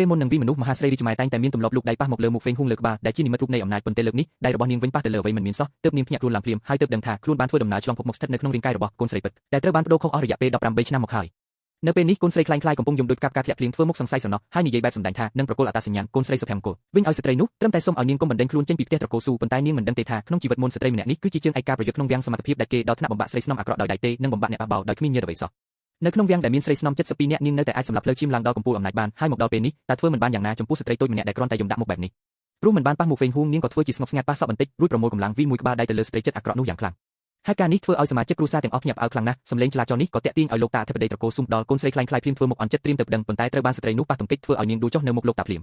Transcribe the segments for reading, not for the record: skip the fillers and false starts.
ពេលមុននឹងវីមនុស្សមហាស្រីរាជម៉ែតែងតែមានទម្លាប់លូកដៃប៉ះមកលើមុខហ្វេងហ៊ុងលើក្បាលដែលជានិមិត្តរូបនៃអំណាចប៉ុន្តែលើកនេះដៃរបស់នាងវិញប៉ះទៅលើអ្វីមិនមានសោះទើបនាងភ្ញាក់ខ្លួនឡើងភ្លាមហើយទើបដឹងថាខ្លួនបានធ្វើដំណើរឆ្លងភពមកស្ថិតនៅក្នុងរាងកាយរបស់កូនស្រីពិតដែលត្រូវបានប្ដូរខុសអស់រយៈពេល18ឆ្នាំមកហើយនៅពេលនេះកូនស្រីក្លែងក្លាយកំពុងយំដូចកាប់ការធ្លាក់ភ្លៀងធ្វើមុខសង្ស័យស្រណោះហើយនិយាយបែបសម្ដែងថានឹងប្រគល់អត្តសញ្ញាណកូនស្រីសុភមង្គលវិញឲ្យស្ត្រីនោះត្រឹមតែសុំឲ្យនាងកុំបណ្ដេញខ្លួនចេញពីផ្ទះត្រកូលស៊ូប៉ុន្តែនាងមិនដឹងទេថាក្នុងជីវិតមុនស្ត្រីម្នាក់នេះគឺជាជើងឯកការប្រយុទ្ធក្នុងវាំងសមត្ថភាពដែលគេដល់ថ្នាក់បំបាក់ស្រីស្នំអាក្រក់ដោយដៃទេនិងបំបាក់អ្នកបះបោរដោយគ្មានញើសអ្វីសោះនៅក្នុងវាំងដែលមានស្រីស្នំ72នាក់នាងនៅតែអាចសម្លាប់ផ្លូវឈាមឡើងដល់កំពូលអំណាចបានហើយមកដល់ពេលនេះតើធ្វើមិនបានយ៉ាងណាចំពោះស្ត្រីតូចម្នាក់ដែលគ្រាន់តែយំដាក់មុខបែបនេះព្រោះមិនបានប៉ះមុខហ្វេងហ៊ូងនាងក៏ធ្វើជាស្ងប់ស្ងាត់ប៉ះសក់បន្តិចរួចប្រមូលកម្លាំងវីមួយក្បាលដៃទៅលើស្ត្រីចិត្តអាក្រក់នោះយ៉ាងខ្លាំងហេតុការណ៍នេះធ្វើឲ្យសមាជិកគ្រួសារទាំងអស់ភ្ញាក់ផ្អើលខ្លាំងណាស់សម្លេងចលាចលនេះក៏ទាក់ទាញឲ្យលោកតាអធិបតីត្រកូលស៊ុំដល់កូនស្រីក្លែងក្លាយភ្លាមធ្វើមុខអន់ចិត្តត្រៀមទៅប្តឹងប៉ុន្តែត្រូវបានស្ត្រីនោះប៉ះទង្គិចធ្វើឲ្យនាងដួលចុះនៅមុខលោកតាភ្លាម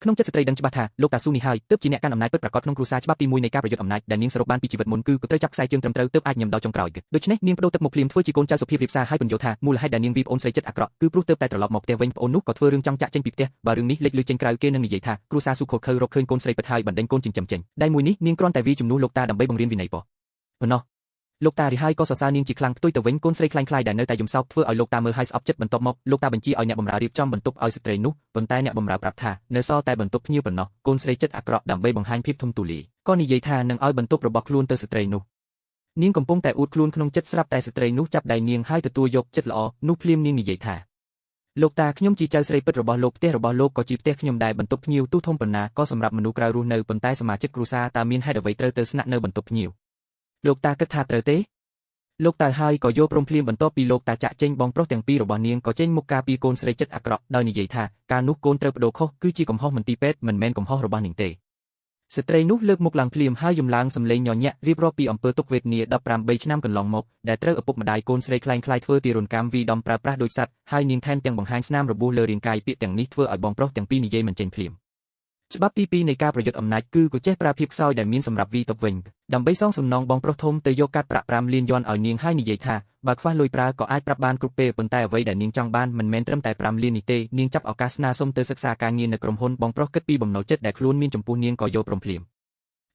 ក្នុងចិត្តស្ត្រីដឹងច្បាស់ថាលោកតាស៊ូនេះហើយទើបជាអ្នកកាន់អំណាចពិតប្រាកដក្នុងគ្រួសារច្បាប់ទី1នៃការប្រយុទ្ធអំណាចដែលនាងសរុបបានពីជីវិតមុនគឺក៏ត្រូវចាប់ខ្សែជើងត្រឹមត្រូវទើបអាចញឹមដល់ចុងក្រោយដូច្នេះនាងប្ដូរទឹកមុខភ្លាមធ្វើជាកូនចៅសុភាពរៀបសារហើយពន្យល់ថាមូលហេតុដែលនាងវីប្អូនស្រីចិត្តអាក្រក់គឺព្រោះទើបតែត្រឡប់មកផ្ទះវិញប្អូននោះក៏ធ្វើរឿងចង់ចាក់ចេញពីផ្ទះបើរឿងនេះលេចលឺចេញក្រៅគេនឹងនិយាយថាគ្រួសារស៊ូខូខើរកឃើញកូនស្រីពិតហើយបណ្ដេញកូនចិញ្ចឹមចេញដៃមួយនេះនាងគ្រាន់តែវីជំនួសលោកតាដើម្បីបង្រៀនវិន័យប៉ុណ្ណោះលោកតារីហើយក៏សរសើរនាងជាខ្លាំងផ្ទុយទៅវិញកូនស្រីក្លែងក្លាយដែលនៅតែយំសោកធ្វើឲ្យលោកតាមើលហើយស្អប់ចិត្តបន្ទាប់មកលោកតាបញ្ជាឲ្យអ្នកបម្រើរៀបចំបន្ទប់ឲ្យស្ត្រីនោះប៉ុន្តែអ្នកបម្រើប្រាប់ថានៅសល់តែបន្ទប់ភ្ញៀវប៉ុណ្ណោះកូនស្រីចិត្តអាក្រក់ដើម្បីបង្ហាញភាពធំទូលាយក៏និយាយថានឹងឲ្យបន្ទប់របស់ខ្លួនទៅស្ត្រីនោះនាងកំពុងតែអួតខ្លួនក្នុងចិត្តស្រាប់តែស្ត្រីនោះចាប់ដៃនាងហើយទទួលយកចិត្តល្អនោះភ្លាមនាងនិយាយថាលោកតាខ្ញុំជាចៅស្រីពិតរបស់លោកផ្ទះរបស់លោកក៏ជាផ្ទះខ្ញុំដែរបន្ទប់ភ្ញៀវទូធំប៉ុណ្ណាក៏សម្រាប់មនុស្សក្រៅរស់នៅប៉ុន្តែសមាជិកគ្រួសារតើមានហេតុអ្វីត្រូវទៅស្នាក់នៅបន្ទប់ភ្ញៀវលោកតាគិតថាត្រូវទេលោកតាហើយក៏យកព្រមភ្លាមបន្ទាប់ពីលោកតាចាក់ចេញបងប្រុសទាំងពីររបស់នាងក៏ចេញមុខការពីកូនស្រីចិត្តអាក្រក់ដោយនិយាយថាការនោះកូនត្រូវបដូរខុសគឺជាកំហុសមន្ទីរពេទ្យមិនមែនកំហុសរបស់នាងទេស្ត្រីនោះលើកមុខឡើងភ្លាមហើយយំឡើងសំឡេងញញាក់រៀបរាប់ពីអំពើទុក្ខវេទនា18ឆ្នាំកន្លងមកដែលត្រូវឪពុកម្ដាយកូនស្រីក្លែងក្លាយធ្វើទារុណកម្មវីដំប្រើប្រាស់ដោយសត្វហើយនាងថែមទាំងបង្ហាញស្នាមរបួសលើរាងកាយពាក្យទាំងនេះធ្វើឲ្យបងប្រុសទាំងពីរនិយាយមិនចេញភ្លាមច្បាប់ទី2នៃការប្រយុទ្ធអំណាចគឺក៏ចេះប្រើភាពខ្សោយដែលមានសម្រាប់វីទៅវិញដើម្បីសងសំណងបងប្រុសធំទៅយកកាត់ប្រាក់5លានយន់ឲ្យនាងហើយនិយាយថាបើខ្វះលុយប្រើក៏អាចប្រាប់បានគ្រប់ពេលប៉ុន្តែអ្វីដែលនាងចង់បានមិនមែនត្រឹមតែ5លាននេះទេនាងចាប់ឱកាសស្នើសុំទៅសិក្សាការងារនៅក្រុមហ៊ុនបងប្រុសគិតពីបំណុលចិត្តដែលខ្លួនមានចំពោះនាងក៏យកព្រមភ្លាម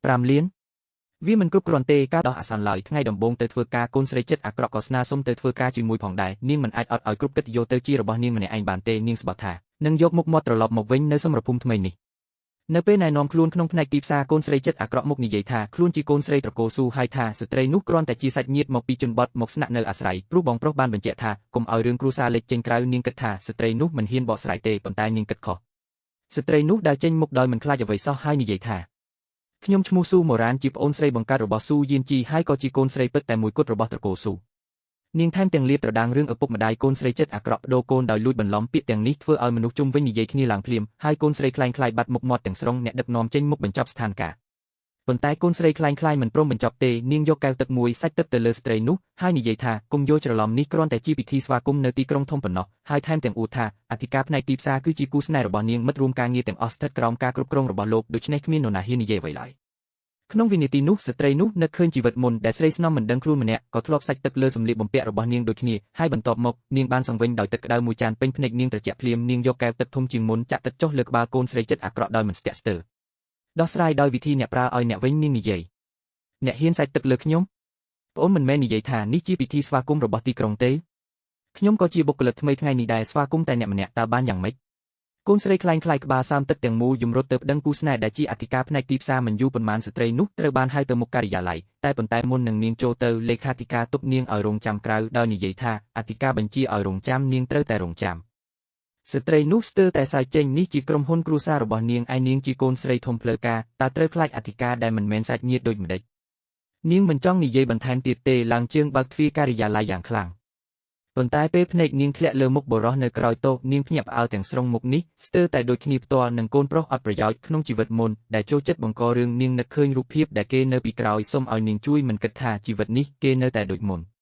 5លានវាមិនគ្រប់គ្រាន់ទេការដោះអាសន្នឡើយថ្ងៃដំបូងទៅធ្វើការកូនស្រីចិត្តអាក្រក់ក៏ស្នើសុំទៅធ្វើការជាមួយផងដែរនាងមិនអាចអត់ឲ្យគ្រប់កិត្តិយសទៅជារបស់នាងម្នាក់ឯងបានទេនាងស្បត់ថានឹងយកមុខមាត់ត្រឡប់មកវិញនៅសមរភូមិថ្មីនេះនៅពេលណែនាំខ្លួនក្នុងផ្នែកទីផ្សារកូនស្រីចិត្តអាក្រក់មុខនិយាយថាខ្លួនជាកូនស្រីត្រកូលស៊ូហើយថាស្ត្រីនោះគ្រាន់តែជាសាច់ញាតិមកពីជនបទមកស្នាក់នៅអាស្រ័យព្រោះបងប្រុសបានបញ្ជាក់ថាកុំឲ្យរឿងគ្រួសារលេចចេញក្រៅនាងគិតថាស្ត្រីនោះមិនហ៊ានបកស្រាយទេប៉ុន្តែនាងគិតខុសស្ត្រីនោះដើរចេញមុខដោយមិនខ្លាចអ្វីសោះហើយនិយាយថាខ្ញុំឈ្មោះស៊ូម៉ូរ៉ានជាប្អូនស្រីបង្កើតរបស់ស៊ូយៀនជីហើយក៏ជាកូនស្រីពិតតែមួយគត់របស់ត្រកូលស៊ូនាងថែមទាំងលាតត្រដាងរឿងឪពុកម្ដាយកូនស្រីចិត្តអាក្រក់ប្ដូរកូនដោយលួចបន្លំពាក្យទាំងនេះធ្វើឲ្យមនុស្សជុំវិញនិយាយគ្នាឡើងភ្លាមហើយកូនស្រីក្លែងក្លាយបាត់មុខមាត់ទាំងស្រុងអ្នកដឹកនាំចេញមុខបញ្ចប់ស្ថានភាពប៉ុន្តែកូនស្រីក្លែងក្លាយមិនព្រមបញ្ចប់ទេនាងយកកែវទឹកមួយសាច់ទឹកទៅលើស្ត្រីនោះហើយនិយាយថាកុំយល់ច្រឡំនេះគ្រាន់តែជាពិធីស្វាគមន៍នៅទីក្រុងធំប៉ុណ្ណោះហើយថែមទាំងអួតថាអធិការផ្នែកទីផ្សារគឺជាគូស្នេហ៍របស់នាងមិត្តរួមការងារទាំងអស់ស្ថិតក្រោមការគ្រប់គ្រងរបស់លោកដូច្នេះគ្មាននរណាហ៊ាននិយាយអ្វីឡើយក្នុងវិនាទីនោះស្ត្រីនោះនឹកឃើញជីវិតមុនដែលស្រីស្នំមិនដឹងខ្លួនម្នាក់ក៏ធ្លាប់សាច់ទឹកលើសម្លៀកបំពាក់របស់នាងដូចគ្នាហើយបន្ទាប់មកនាងបានសង្វិញដោយទឹកក្តៅមួយចានពេញភ្នែកនាងត្រជាក់ភ្លាមនាងយកកែវទឹកធំជាងមុនចាក់ទឹកចុះលើក្បាលកូនស្រីចិត្តអាក្រក់ដោយមិនស្ទាក់ស្ទើរដោះស្រាយដោយវិធីអ្នកប្រើឲ្យអ្នកវិញនាងនិយាយអ្នកហ៊ានសាច់ទឹកលើខ្ញុំប្អូនមិនមែននិយាយថានេះជាពិធីស្វាគមន៍របស់ទីក្រុងទេខ្ញុំក៏ជាបុគ្គលិកថ្មីថ្ងៃនេះដែរស្វាគមន៍តែអ្នកម្នាក់តើបានយ៉ាងម៉េចកូនស្រីក្លែងក្លាយក្បាលសាមទឹកទាំងមូលយំរត់ទៅប្តឹងគូស្នេហ៍ដែលជាអធិការផ្នែកទីផ្សារមិនយូរប៉ុន្មានស្ត្រីនោះត្រូវបានហៅទៅមុខការិយាល័យតែប៉ុន្តែមុននឹងនាងចូលទៅលេខាធិការទប់នាងឲ្យរងចាំក្រៅដោយនិយាយថាអធិការបញ្ជាឲ្យរងចាំនាងត្រូវតែរងចាំស្ត្រីនោះស្ទើរតែសើចចេញនេះជាក្រុមហ៊ុនគ្រួសាររបស់នាងឯនាងជាកូនស្រីធំផ្លូវការតើត្រូវខ្លាចអធិការដែលមិនមែនសាច់ញាតិដូចម្តេចនាងមិនចង់និយាយបន្ថែមទៀតទេឡើងជើងបើកទ្វារការិយាល័យយ៉ាងខ្លាំងប៉ុន្តែពេលភ្នែកនាងធ្លាក់លើមុខបុរសនៅក្រោយតូបនាងភ្ញាក់ផ្អើលទាំងស្រុងមុខនេះស្ទើរតែដូចគ្នាផ្ទាល់នឹងកូនប្រុសអត់ប្រយោជន៍ក្នុងជីវិតមុនដែលចូលចិត្តបង្ករឿងនាងនឹកឃើញរូបភាពដែលគេនៅពីក្រោយសុំឲ្យនាងជួយមិនគិតថាជីវិតនេះគេនៅតែដូចមុន។